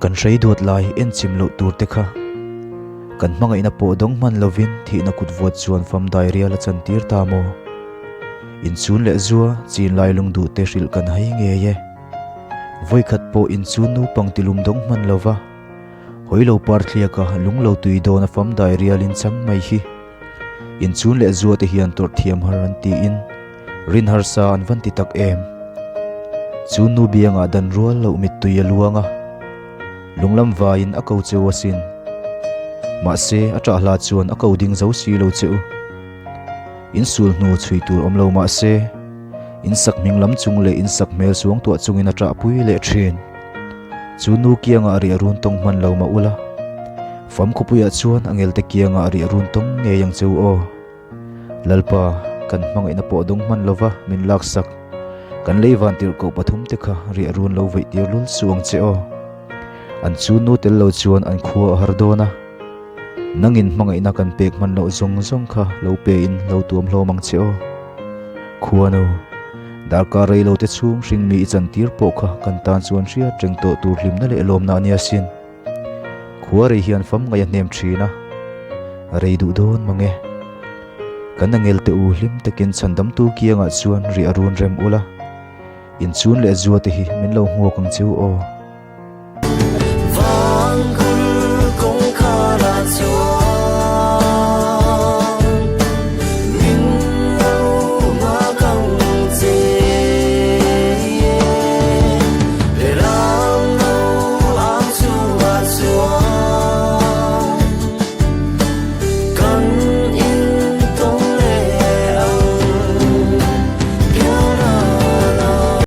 Kan hrei duat lai en chim loh tur te kha kan hmangaihna pawh dawng hman lovin thihna kut vuat chuan fam dai rial a chantir ta maw? Inchun leh zua chin lai lung duh te hrilh kan hai ngei e. Vawikhat pawh inchun nupang tilum dawng hman lova hawi lo par thliaka lung lo tui dawn a fam dai rialin chang mai hi inchun leh zua te hian tawrh thiam har an tiin rin harsa an van ti tak em. Chu nu biangah dan rual loh mittui a luang a, lunglam vaiin a ko cheu asin. Mahse a ṭah hla chuan a ko ding zo si lo che u. In sul hnu chhui tur awm lo mah se, in sak hming lam chung leh in sak hmel suang tuah chungin a ṭah pui leh ṭhin. Chu nu kiangah riah run tawng hman lo mah ula, fam khawpuiah chuan a ngelte kiangah riah run tawng ngei ang che u aw. Lalpa, kan hmangaihna pawh dawng hman lova min laksak. Kan lei vantirhkoh pathumte kha riah run lo veih tir lul suh ang che aw. An chu nu tel lo chuan an khua a har dawn a. Nangin hmangaihna kan pek hman loh zawng zawng kha lo pe in lo tuam hlawm ang che aw. Khuanu, darkar rei lo te chhung hringmi i chantir pawh kha kan tan chuan hriat reng tawh tur hlimna leh lawmna a nia sin. Khua rei hian fam ngaih a hnem thin a, a rei duh dawn mang e. Kan angel te u hlim takin chhandamtu kiangah chuan riah run rem ula, inchun leh zua te hi min lo hmuak ang che u aw.